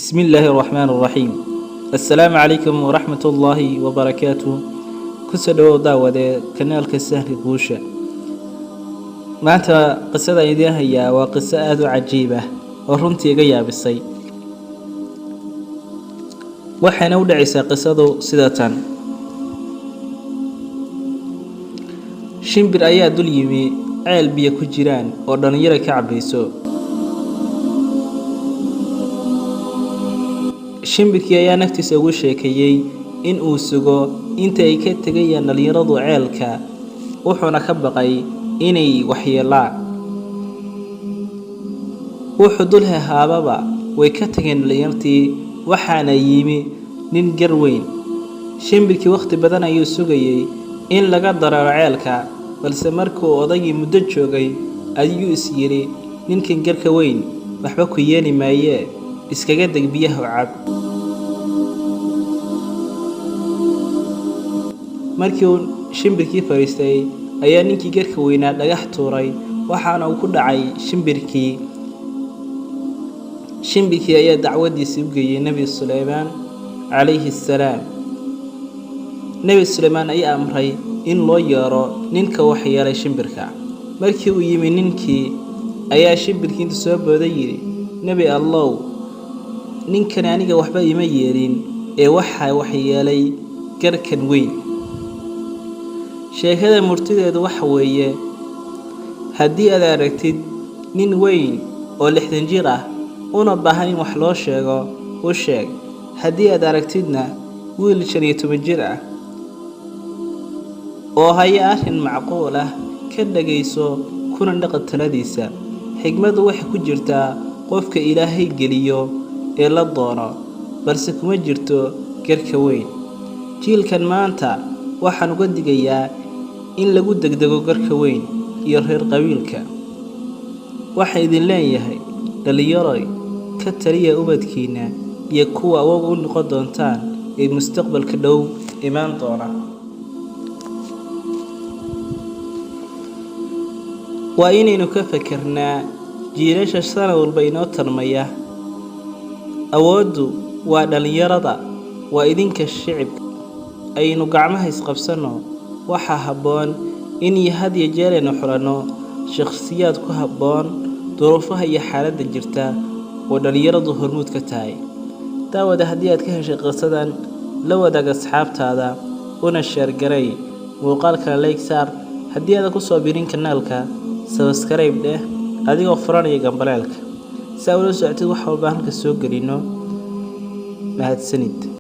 بسم الله الرحمن الرحيم. السلام عليكم ورحمة الله وبركاته. Kusoo dhawow, daawade, kanaalka Sahanka Guusha. Maanta qisada idiin hayaa waa qiso aada u cajiib ah oo runtii iga yaabisay, waxayna u dhacaysaa qisadu sida tan: shimbir ayaa dul yimi ceel biyo ku jiraan oo dhallinyaro ka cabayso. Shimbirkii ayaa naftiisa ugu sheekeeyey in uu sugo inta ay ka tegayaan dhallinyaradu ceelka, wuxuuna ka baqay inay waxyeelaan. Wuxuu dul hehaababa way ka tageen dhallinyartii, waxaana yimi nin gar weyn. Shimbirkii wakhti badan ayuu sugayey in laga dareero ceelka, balse markuu odaygii muddo joogay ayuu is yidhi, ninkan garka weyn waxba ku yeeli maayee, iskaga deg biyaha u cab. Markii uu shimbirkii fadhiistay ayaa ninkii garka weynaa dhagax tuuray, waxaana uu ku dhacay shimbirkii. Shimbirkii ayaa dacwadiisii u geeyey Nebi Suleymaan calayhi assalaam. Nebi Suleymaan ayaa amray in loo yeero ninka waxyeelay shimbirka. Markii uu yimi ninkii ayaa shimbirkii inta soo booday yidhi, Nebi Allow, ninkani aniga waxba ima yeelin ee waxaa waxyeelay garkan weyn. Sheekada murtideedu waxa weeye, haddii aad aragtid nin weyn oo 60 jir ah una baahan in wax loo sheego, u sheeg. Haddii aad aragtidna wiil 15 jir ah oo haya arrin macquul ah, ka dhagayso kuna dhaqan taladiisa. Xigmaddu waxay ku jirtaa qofka Ilaahay geliyo ee la doono, balse kuma jirto garka weyn. Jiilkan maanta waxaan uga digayaa in lagu degdego garka weyn iyo reer qabiilka. Waxaan idin leeyahay, dhallinyaroy, ka taliya ubadkiina iyo kuwa awoog u noqon doontaan ee mustaqbalka dhow imaan doona. Waa inaynu ka fakernaa jiilasha sanad walba inoo tarmaya. Awooddu waa dhallinyarada, waa idinka shicibka. Aynu gacmaha isqabsanno. Waxaa habboon in had iyo jeer aynu xulanno shakhsiyaad ku habboon duruufaha iyo xaaladda jirta oo dhallinyaradu hormuud ka tahay. Daawada, haddii aad ka heshay qisadan, la wadaag asxaabtaada una share garay muuqaalkana, like saar. Haddii aadan kusoo biirin kanaalka, subscribe dheh adigoo furanaya gambaleelka si aad ula socotid wax walba halka soo gelino. Mahadsanid.